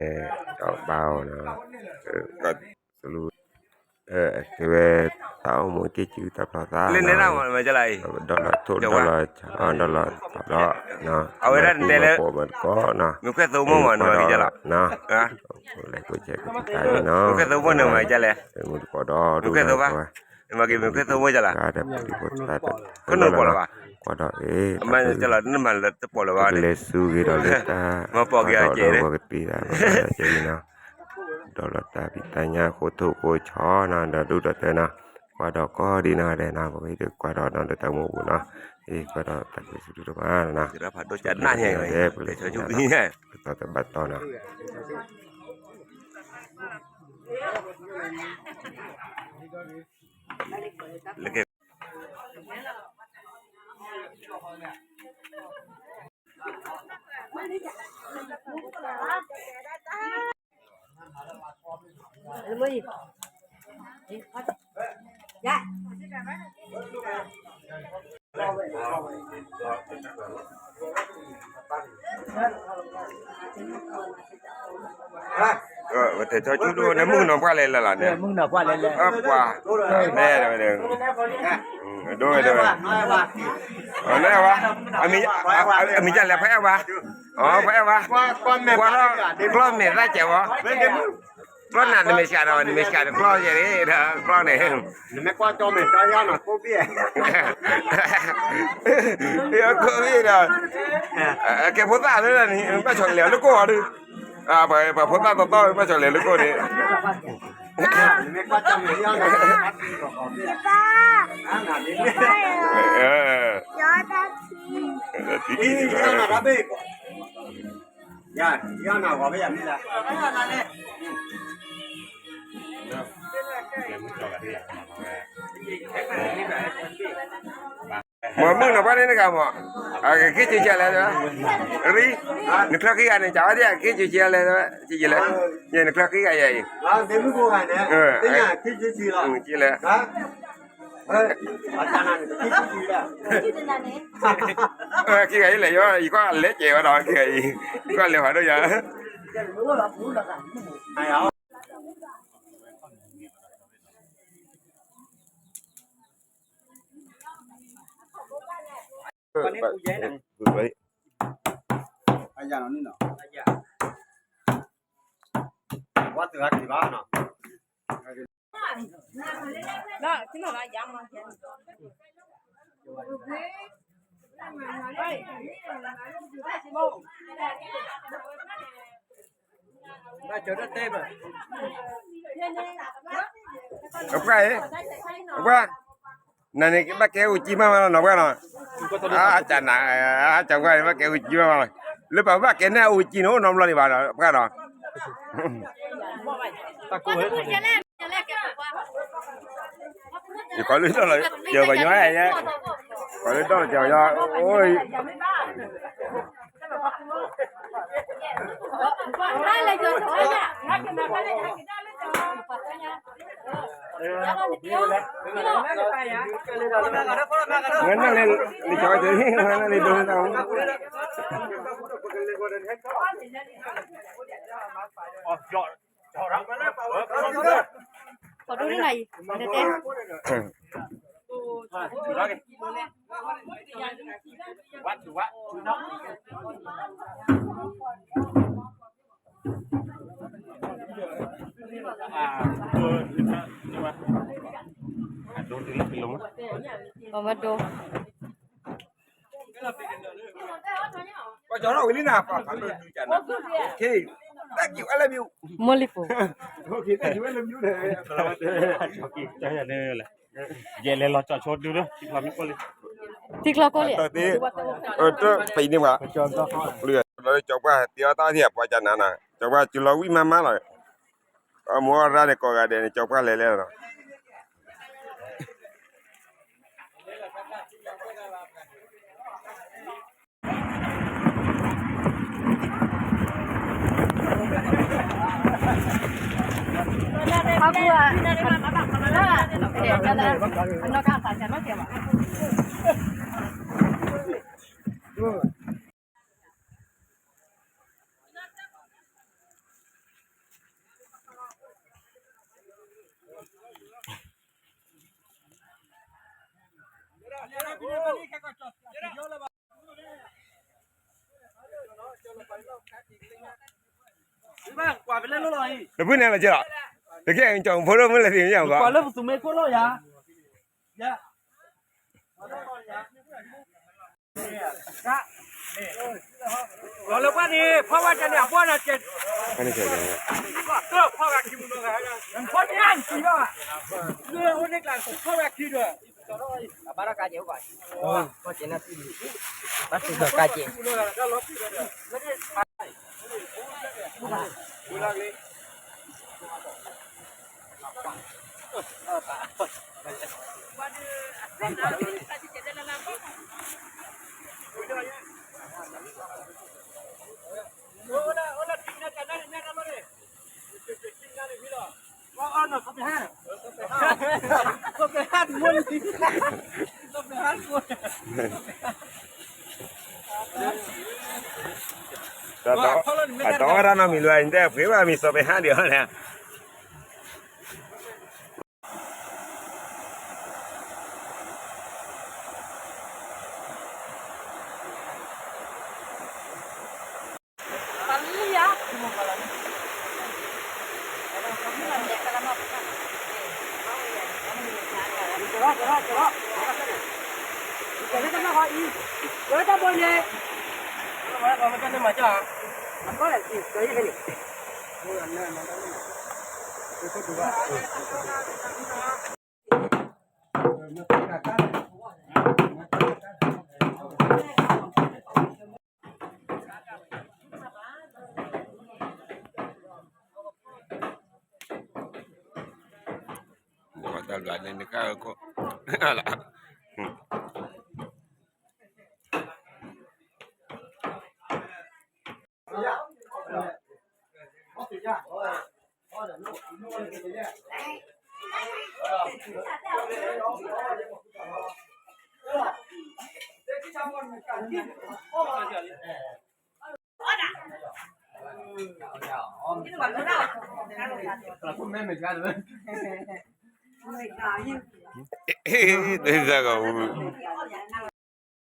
ဒီးဘါအီၤနီၤ, ကလူ ကဝဲ တၢ်အိၣ်မူက့ၤစုတၢ်ဖျီသးလၢန့ၣ်, ဒီးလီၤထိၣ် ဒီးလီၤထီၣ်ဒီး အဝဲဒၣ်တဲလၢ ပိာ်မတကိးနီၤ, မုၢ်ခွဲးသိမိၢ်မးနီၤ, လဲၤကိးဆဲးကတၢ်နီၤ, မုၢ်ခွဲးသိမိၢ်န့ၣ်မးကလဲၣ်, မုၢ်တကိးဒီး မုၢ်ခွဲးသိမိၢ်, မ့ၢ်က့ၤမုၢ်ခွဲးသိမိၢ်ကလဲၣ်, ခိၣ်နူာ်ပိာ်လၢၤဘၣ်, ကွၢ်ဒီးအ့ၣ် နမၤလၢတပိာ်လၢၤဘၣ်, လဲၤဆူဂ့ၤဒီးလၢတၢ် မၤပိာ်က့ၤအီၤကဲး ဒီးလီၤတၢ်ဖံးတၢ်ညၣ်ဃိထူၣ်ဃိဆီနီၤ, ဒီးဒူၣ်ဒီးတၢ်နီၤ, ကွၢ်ဒီးကိးဒံနီၤဒဲးနီၤ, ပကဟ့ၣ်ဒုးကွၢ်ဒီးနီၤ လၢတၢ်မူပူၤနီၤ, ဟ့ၣ်ကွၢ်ဒီးတၢ်ကစူၤဒိၣ်တမးနီၤ, ပကလဲၤဆူဂ့ၤနီၤ, ပကတီၢ်တဘၣ်တီၤနီၤ. ပတဲာ်ကၠီကၠူဒိၣ်န့ၣ် မုၣ်ကနီၤပှၢ်လဲၤလၢာ်လီၤန့ၣ်, ပှၤ, နဲဒိၣ်ဝဲဒၣ်, နဲဝဲ, အမံၤဒ်လဲၣ် ဖဲအဲၣ်ဝါ, အဖဲအဲၣ်ဝါ, ကွၢ်လီၤ, ကျီၢ်မဲာ်သၣ်ကဲးဝဲ, ကျီၢ်နးနမ့ၢ်ဆှးဒီး နမ့ၢ်ဆှးဒီးကျီၢ်ယဲၢ်န့ၣ်ဒီး ကျီၢ်န့ၣ် နမ့ၢ်ကွၢ်ကၠီမဲာ်ကၠီယါနီၤ ကိးဘ့ၣ်, ယကိးဘ့ၣ်ဒီး, ကဲဖိသၣ်လၢန့ၣ် ဘၣ်ဆိၣ်လဲၤလၢကိၢ်အီၤဒုး, ပှၤဖိသၣ်တီတီ ဘၣ်ဆိၣ်လဲၤလၢကိၢ်န့ၣ်, မ့ၢ်မုၣ်နီၤပှၢ်န့ၣ်တဂၤမး, ကခ့ၣ်ကၠူကဲလဲၣ်, ရံ, နချၢဃံဂၤန့ၣ် ကဝဲဒၣ်ကခ့ၣ်ကၠူကဲလဲၣ်, လဲၣ်, နချၢဃံဂၤယၤအံၤ, ကဲလဲၣ် ခံဂၤအံၤလဲၣ်, ယကွၢ်လဲၤကဲဝဲဒီး ခံဂၤအံၤ, ကွၢ်လဲၤဖးဒိၣ်ယၤ, အပှၢ်, အပှၢ်, နန့ၣ်ဘၣ်ကဲအိၣ်ကံမးမးလီၤ နီၤပှၢ်နီၤ, အကနၤ, အကပှၢ်န့ၣ် ဘၣ်ကဲအိၣ်ကံမးမးလီၤ, လၢပှၤဘၣ်ကဲန့ၣ်အိၣ်ကံန့ၣ် အိၣ်နီတဘျီဒံးဘၣ်နီၤ ပှၢ်နီၤ ယကိးလၢဒီလီၤ, ယပှၤညီ, ကိးလၢဒီလီၤ, ယပှၤညီ, အိၣ်, ငါနၢ်လၢ, လၢကၠီ, ငါနၢ်လၢဒိၣ်န့ၣ်, ပှၤဒိၣ်န့ၣ်နၤအံၤ, နတဲ, ပမဒိ ပှၤကၠီထီၣ်ဝံၤလံနၤ, ပှၤဖးဒိၣ်ဒုးကနၤ, okay, thank you, I love you, မ့ၢ်လံဖိ, okay, thank you, I love you, ယဲလဲၤလီၤကၠီဆိဒုလၢ ထံချီကိၢ်လံ, ထံချီကိၢ်လံ, တဖဲအံၤန့ၣ်ဘၣ်, ကၠီပှၢ်တ့အီၣ်တၢ်ထံၣ် ပှၤကနၤနၤ, ကၠီပှၢ်စူၤလီၤဝံၣ်မးမးလီၤ, အမိၢ်အရၢန့ၣ်ကိးဂၤဒဲးန့ၣ် ကၠီပှၢ်လဲၤလဲၣ်လီၤ. အနီၢ်ကစၢ်ကနီၢ်ကဲဘၣ်. တဖုန့ၣ်လီၤက့ၤလီၤ, တကဲကၠီၣ်ဖိဒိၣ်မုၢ်လၢသ့ၣ်ညါဘၣ်, ကွၢ်လၢပသူၣ်မ့ၢ်ခိၣ်လီၤယၤ, ယၤ လီၤလၢပှၢ်န့ၣ် ဖီဝဲကန့ၣ် အဘီနၤကဲ, ဖီဝဲခံမူနီၤ, ဖီန့ၣ်အံၤလီၤ, အိၣ်န့ၣ်ကျါ ဖီဝဲခံဒီး, ဘၣ်ဒီးကါကဲအိၣ်ဘၣ်, ဖီကဲနၤ, ဘၣ်သူၣ်ဒီးကါကဲ အတအီၣ်တၢ်နီတမံၤလၢၤ နတဲပှ့ၤဘၣ်မံၤစီၤပ့ၤဟါဒံးအီၤန့ၣ် တၢ်ဘျးန့ၣ်နကၢ်ခိၣ်လၢ တၢ်က